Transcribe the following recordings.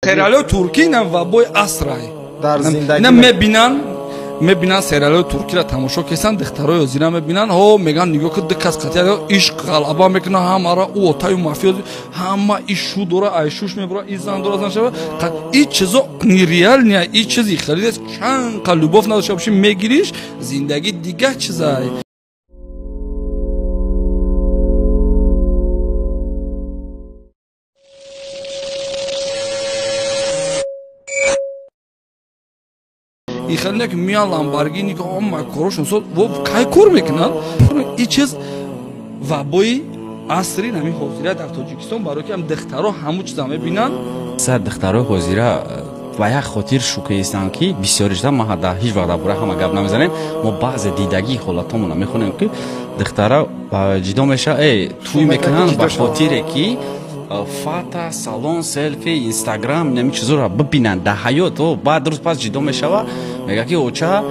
Сериалҳои туркӣ инам вабои асрай. Дар зиндагӣ ина мебинанд сериалҳои туркиро тамошо кесанд, духтарои ҳозира мебинанд, ҳо мегӯянд нигоҳ кун, ду кас қатъия ишқ ғалаба мекунад, ҳамаро ӯ отаю мафиёз, ҳама иш шу дора, ай шуш мебура, и зан дора, зан шава. И чизо нереальная, и чизи хеле нест. Чанд қа любовь надошта бошӣ, мегириш, зиндагӣ дигар чизай. И хеле не ки меян Ламборгини, ки омма корошон сод, во кай кор мекунанд? И чиз вабои асри нами ҳозира дар Тоҷикистон, барои ки ҳам духтаро ҳамун чиза мебинанд. Сар духтарои ҳозира ба як хотир шӯкаистанд, ки бисёришда ма дар ҳеҷ вақт дар бораи ҳама гап намезанем. Мо баъзе дидагии ҳолатҳомона мехонем, ки духтара ҷидо мешава, тӯй мекунанд ба хотире ки фата, салон, селфи, инстаграм, инами чизоро бибинанд дар ҳаёт. Баъд рӯз пас ҷидо мешава, мега ки оча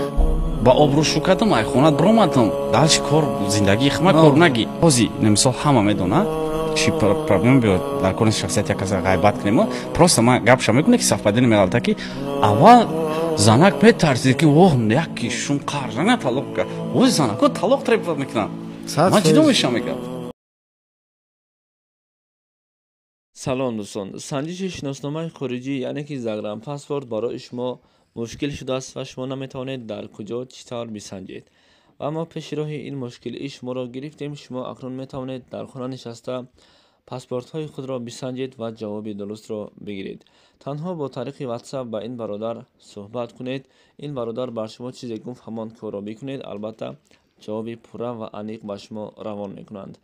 ба обрӯ шу кардам, ай хонат биромадам, дальше кор зиндагии хма кор наги. Ҳози мисол ҳама медонад чи проблема биёд дар кори шахсияти як каса ғайбат кунем. Просто ман гапша мекунем, ки совпадение меғалта, ки аввал занак метарсид, ки оҳ, яки шум қаржана талоқ кард. Ози занако талоқ требовать мекунанд. Ман ҷидо мешавам, мегӯям. Салом, дӯстон. Санҷиши шиносномаи хориҷӣ, яъне ки загранпаспорт, барои шумо мушкил шудааст ва шумо наметавонед дар куҷо чӣ тавр бисанҷед. Ва мо пеши роҳи ин мушкилии шуморо гирифтем. Шумо акнун метавонед дар хона нишаста паспортҳои худро бисанҷед ва ҷавоби дурустро бигиред. Танҳо бо тариқи WhatsApp ба ин бародар суҳбат кунед. Ин бародар бар шумо чизе гуфт, ҳамон корро бикунед. Албатта, ҷавоби пурра ва аниқ ба шумо равон мекунанд.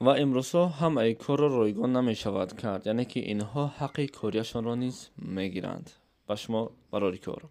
Ва имрӯзҳо ҳамаи корро ройгон намешавад кард, яъне ки инҳо ҳаққи корияшонро низ мегиранд. Ба шумо барори кор.